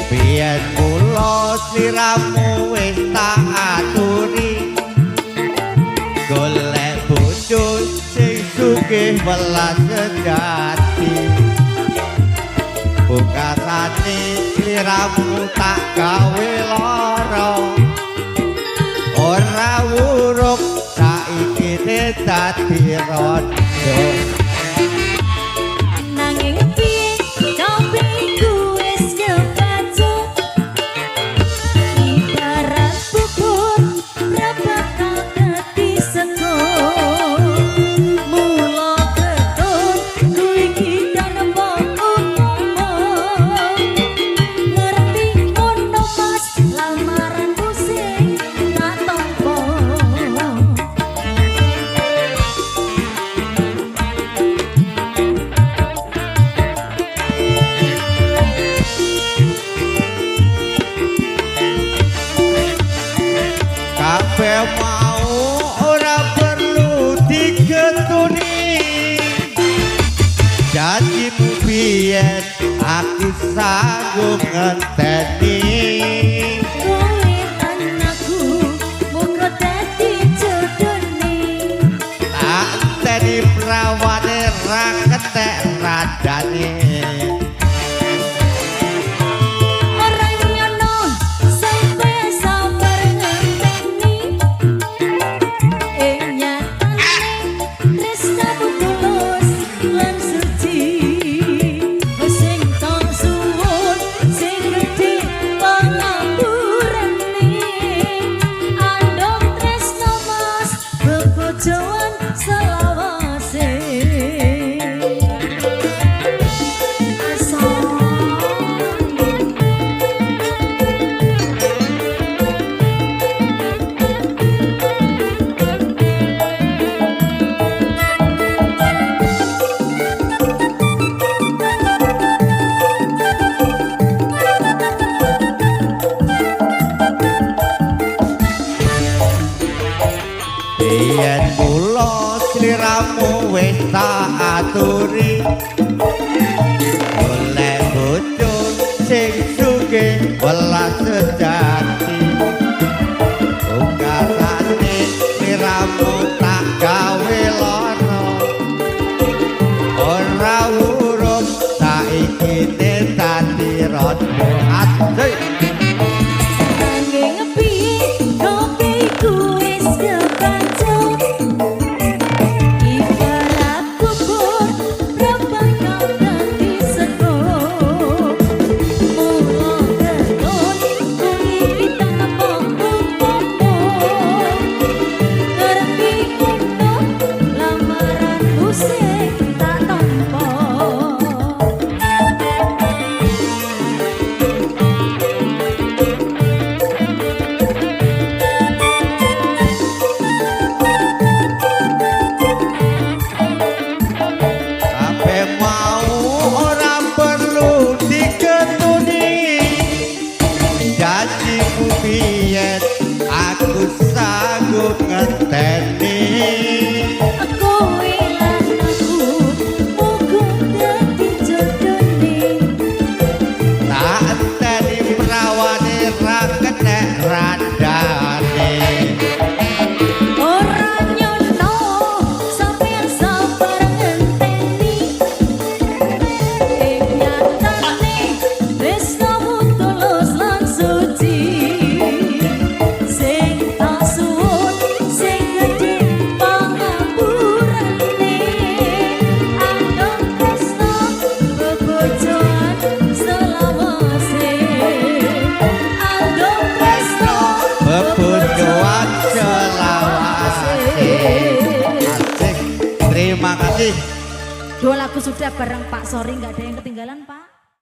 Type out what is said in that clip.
Biyen kula sliramu wis tak aturi, golek bojo sing sugih welas sejati. Pungkasane sliramu tak gawe lara, ora wuruk saiki dadi rondo. Nanging piye topiku wis kebacut, ibarat bubur ra bakal dadi sego. Mula ketun kuwi iki tanpa upama, ngerti ngono Mas lamaranku sing tak tampa. Kabeh mau ora perlu digetuni, janjimu biyen aku sanggup ngenteni. Kowe anakku muga dadi jodone. Tak enteni prawane ra ketek radane. Ora nyono sampe sabar ngenteni, ing nyatane tresnamu tulus lan suci. Sing tak suwun sing gedhe pangapurane, andong tresno Mas bebojoan selawase. Asal. Biyen kula sliramu wis tak aturi, golek bojo sing sugih welas sejati. Pungkasane sliramu tak gawe lara, ora wurung saiki dadi rondo. Asik. Nanging piye kopiku wis kebacut, ibarat bubur ra bakal dadi sego. Mula ketun kuwi tanpa upama, ngerti ngono lamaranku sing tak tampa. Dua lagu sudah bareng Pak Sori, nggak ada yang ketinggalan, Pak.